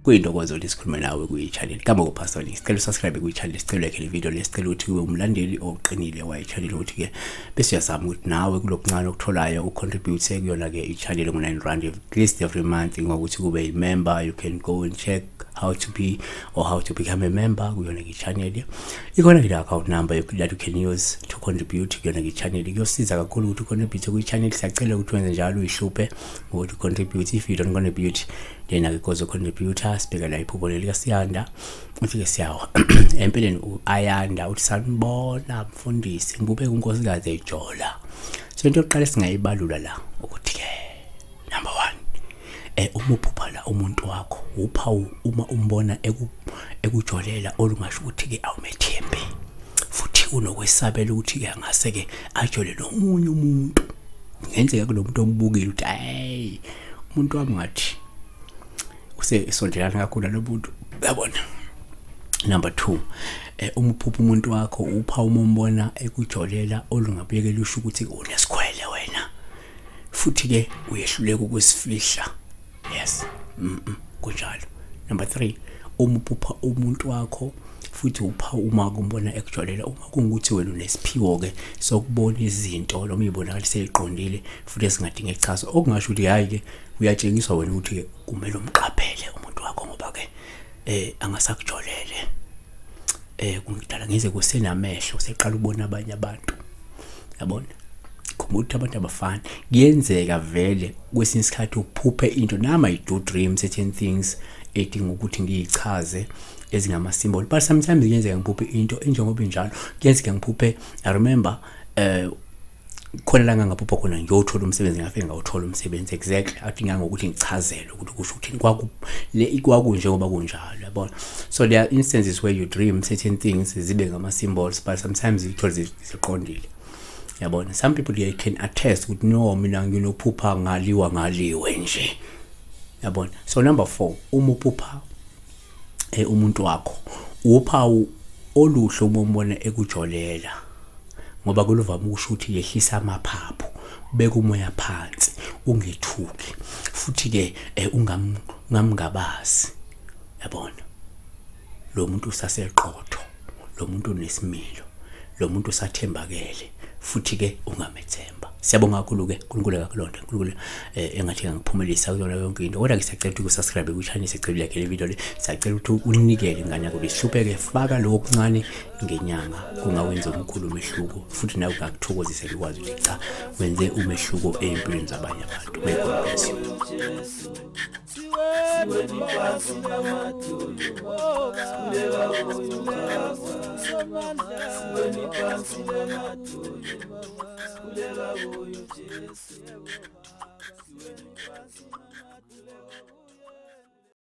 Kuyintokozo ukuthi sikhulume nawe kwi-channel kama kuPastor Link. Sicela usubscribe kwi-channel, sicela like le video, lesicela ukuthi ube umlandeli oqinile wa-channel, ukuthi ke bese uyazama ukuthi nawe kulokuncane okutholayo ucontribute kuyona ke i-channel ngo-9 rand at least every month, ngokuthi kube i-member. You can go and check how to be or how to become a member kuyona ke i-channel. Ikhona ke account number that you can use to contribute kuyona ke i-channel. Kuyosiza kakhulu ukuthi ucontribute kwi-channel. Siyacela ukuthi wenze njalo, uyihluphe ngokuthi contribute. If you don't contribute, then akekho contributor. Sibheka la iphupho leli kaSiyanda, uthi-ke siyawa empeleni u-Ayanda uthi sanibona mfundisi, ngibubeke unkosikazi ejola. So into yokuqala esingayibalula la ukuthi-ke number 1, uma uphupha la umuntu wakho uphawu uma umbona ekujolela olungasho ukuthi-ke awumethembi, futhi unokwesabela ukuthi-ke angase-ke ajole nomunye umuntu. Kungenzeka kulo muntu ombukile ukuthi hey, umuntu wami ngathi usesondelana kakhulu nalomuntu, uyabona. Number 2, uma uphupha umuntu wakho upha uma umbona ekujolela olungabuyekela usho ukuthi unesikhwele wena, futhi ke uyehluleka ukusifihla. Yes, kunjalo. Number 3, uma uphupha umuntu wakho futhi upha uma kumbona ekujolela, uma kungukuthi wena unesiphiwo ke sokubona izinto noma ibonakalise eziqondile futhi esingadingi echazo, okungasho ukuthi hayi ke uyatshengiswa wena ukuthi kumele umqaphele umuntu wakho ngoba ke angasakujolele, kungidala ngize kusenamehlo seqala ubona abanye abantu, yabona. Khumbula ukuthi abantu abafani. Kuyenzeka vele kwesinye isikhathi uphuphe into, nami I do dream certain things edinga ukuthi ngiyichaze ezingama symbol, but sometimes kuyenzeka ngiphuphe into enjengoba injalo. Kuyenzeka ngiphuphe, I remember khona la ngaphupha khona ngiyothola umsebenzi, ngafika ngawuthola umsebenzi exactly, adinga ngokuthi ngichazele ukuthi kusho ukuthini, kwakunjengoba kunjalo, yabona. So there are instances where you dream certain things zibe ngama symbols, but sometimes ithole ziqondile, yabona. Some people they can attest ukuthi no, mina nginophupha ngaliwa ngaliwe nje, yabona. So number 4, uma uphupha umuntu wakho uphawu oluhle uma umbona ekujolela, ngoba kuluvama ukusho ukuthi yehlisa amaphaphu, beka umoya phansi, ungethuki, futhi ke ungamngabazi, yabona. Lo muntu usaseqotho, lo muntu unesimilo, lo muntu usathembakele, futhi ke ungamethemba. Siyabonga kakhulu ke uNkulunkulu akakulonda, uNkulunkulu engathi angiphumelelisa kuyona yonke into. Kodwa ke siyacela ukuthi usubscribe ku-channel, siyacela like le video le, siyacela ukuthi unikele ingane yakho lihlupheke, faka lokho okuncane ngenyanga, kungawenza omkhulu umehluko, futhi nawe ungakuthokozisa ukwazi ukuthi cha wenze umehluko empilweni zabanye abantu. May God bless you. Sikhuleka kuyo Jesu.